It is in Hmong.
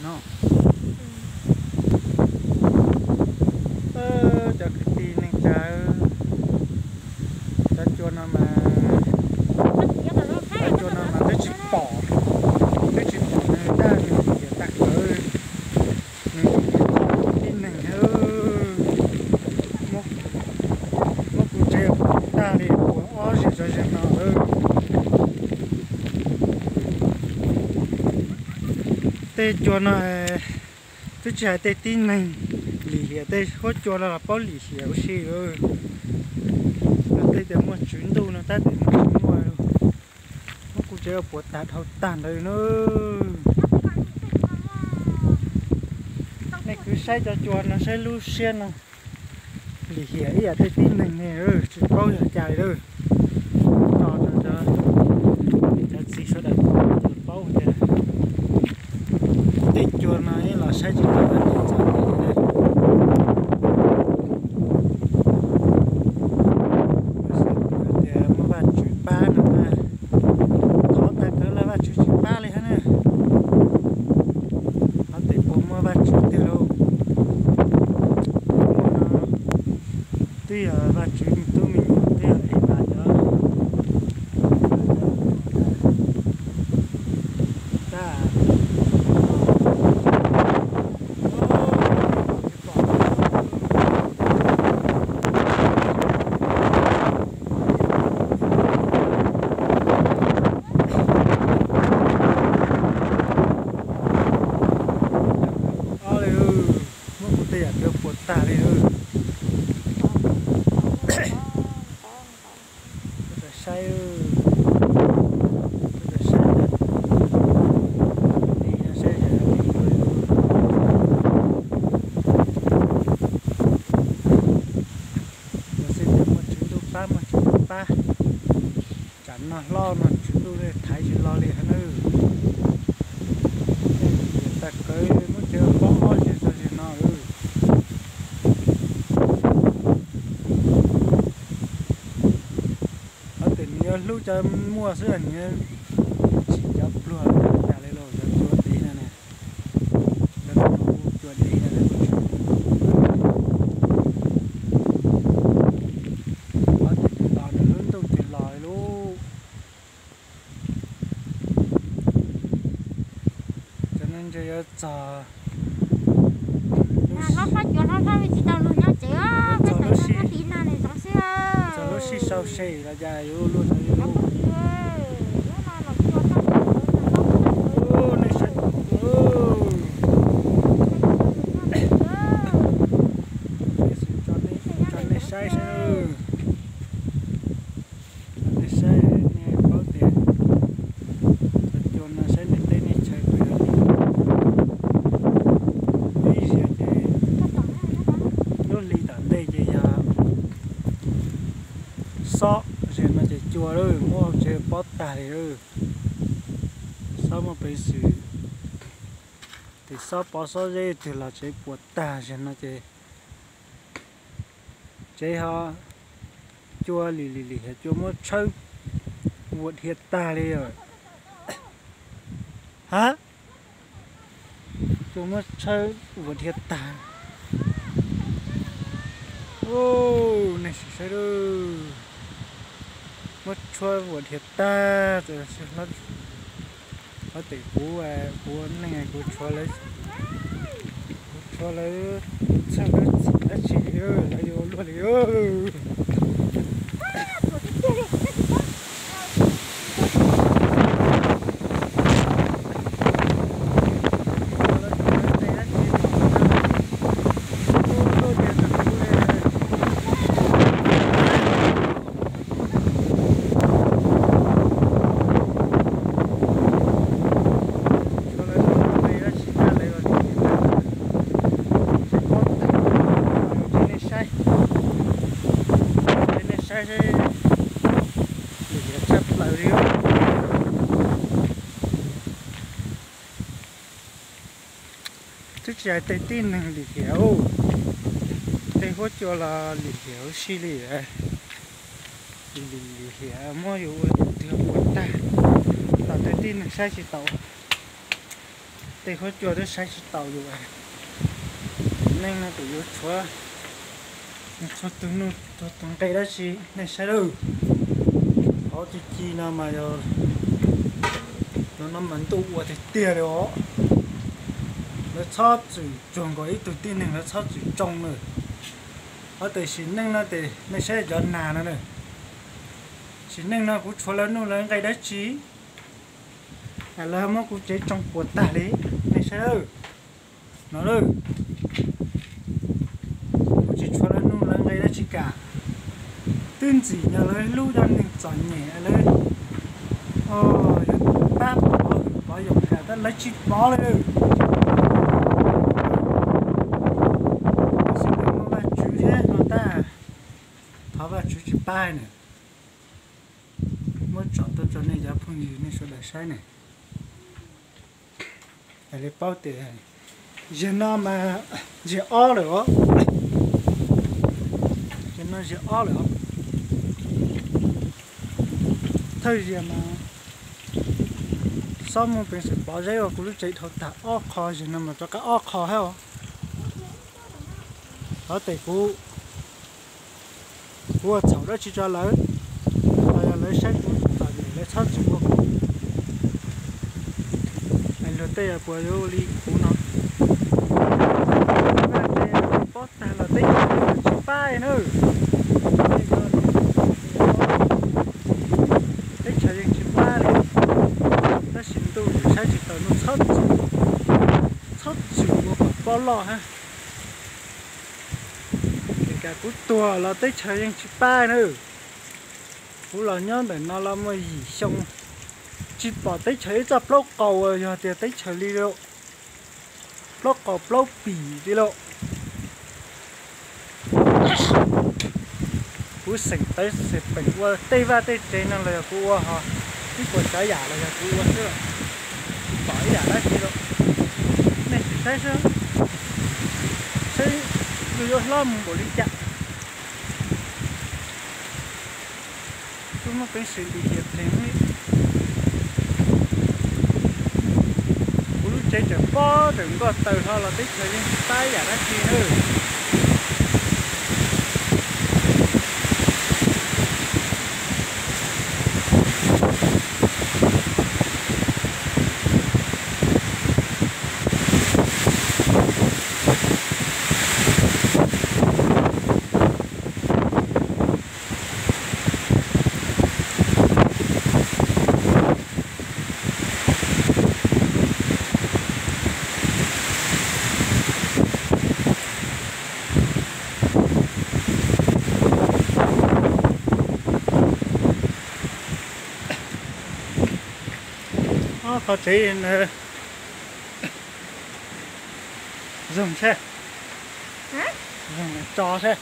no. Cov kwv tij neej tsa, cov cua no mas, cov cua no mas twb tsis pom, twb tsis pom nws daj nws hiav tag kawg, nws tib neeg. Muab kuv tsev puas tag li, puas ob zeg tso zeg no. Tej cua no twb tsis hais tej tib neeg, lim hiam tej huab cua no los paub lim hiam ua si. Tej tias muaj tswv ntuj no tab sis muaj, muab kuv tsev puas tag dhau tag ntawd na. Nej kwv saib cov cua no saib lub siab no, lim hiam ib yam tej tib neeg ne, tsis paub yog cas li. Tso rau cov txiv sawv daws paub tias tej cua no ib los saib tsis tau txog li. Tias muaj Vajtswv pab no na, thov tag kawg los Vajtswv tsis pab li hab na. Thov tias puas muaj Vajtswv tiag lauj. Muaj no twb yog Vajtswv me tub me nyuam, twb yog Evas cov. Ob li, muab kuv tej yam cua puas tag li. Saib, saib, saib, xwb tias muaj tswv ntuj pab, muaj tswv ntuj pab, tsam no hlob no tswv ntuj thaiv tsis los li hab na. Tag kawg muab tsev paub ob zeg tso zeg no. Hov tias nws yuav hlub cov muaj xwb, nws tsis cov pluag li cas li los cov cua dev no ne. Cov no cua dev no. Hov tias tos nws lub ntuj twg los li lub. Cov no ntshe yuav txog, hlob hlob cua hlob hlob tsis tau luag nyob tsev, txog lub sij, txog lub sij sau se los cas yuav luag tau li lub. Tso nej saib seb. Nej saib, nej paub tias cov cua no saib nej teb nej chaw puas yog li. Ib zaug ces lub hli tom ntej ces yog xob, zaum no ces cua lawm, muab tsev pob tag li lawm. Xob muaj peev xwm, ces xob pov xob zeb twg los tsev puas tag, zaum no ces tsev ho cua lim lim lim, cua muab tshawb vuas dhia tag li os. Ha, cua muab tshawb vuas dhia tag. Nej sim saib, muab tshawb vuas dhia tag. Hlob tias kuv, kuv neeg kuv tshuav lawv, kuv tshuav lawv txheej lub txim dab tsi li, lawv yuav ua luaj li. Nej saib, lim hiam tshaj plaws li. Twb tsis hais tej tib neeg lim hiam, tej huab cua los lim hiam huv si li. Lim hiam muab yus ua li cas twg puas tag, los tej tib neeg saib tsis taus. Tej huab cua twb saib tsis taus yus. Tus neeg no tus yuav tshuav, tshuav tus nuj tshuav tus nqe dab tsi nej saib lawm. Qhov twg ci no mas yog, no mas ntuj ua tiag tiag li os. Lawv txhob txwm tsuag nkaus ib tug tib neeg, lawv txhob txwm tsoo na. Qhov tias sim neej no ces nej saib cov nas no na. Sim neej no kuv tshuav lawv nuj lawv nqe dab tsi, lawv muab kuv tsev tsoo puas tag li. Nej saib lawm no, kuv tsis tshuav lawv nuj lawv nqe dab tsi kam. Twb ntxim yog lawv hlub cov neeg txom nyem, lawv yuav pab pov hwm pov yawm kam tab lawv tsis pov li. Tab sis lawv muaj Vajtswv thiab no tab, thov Vajtswv tsis pab na. Muab tsom tuaj rau nej cov phooj ywg nej sawv daws saib ne. Li paub tias ziag no mas ziag ob lawm os. Ziag no ziag ob lawm os. Thawj ziag mas xob muaj peev xwm pov zeb ua kuv lub tsev dhau tag ob qho, ziag no mas rov qab ob qho thiab os. Qhov tias kuv, kuv ua txhaum dab tsi rau lawv, los yog lawv saib kuv txom nyem lawv txhob txwm ua kuv. Luag tej yog puas yuav ua li kuv no. Pob tag los teb chaws tsis pab na. Teb chaws yeej tsis pab li. Tab sis ntuj saib tsis taus no txhob txwm, txhob txwm ua kom pob loj hab. Khe kuv tuag los teb chaws yeej tsis pab na. Kuv los nyob ntawm no los muaj yim xyoo, tsis pom teb chaws ib txoj plaub qaus uas yog tias teb chaws li lawm, plaub qaus plaub pim li lawm. Kuv xeem tawv xeem peem ua tej vaj tej tsev no los yog kuv ua, ho ib puas tsav yam los yog kuv ua xwb, tsis pom ib yam dab tsi lawm. Nej sim saib xwb, saib ntuj yuav hlob mus npaum li cas. Kuv muaj peev xwm dim hiam pleev li. Kuv lub tsev tseem pob tseem nkoj taws hlo los teb chaws yeej tsis pab yam dab tsi na. Qhov tsev zoo thiab, zoo tso thiab.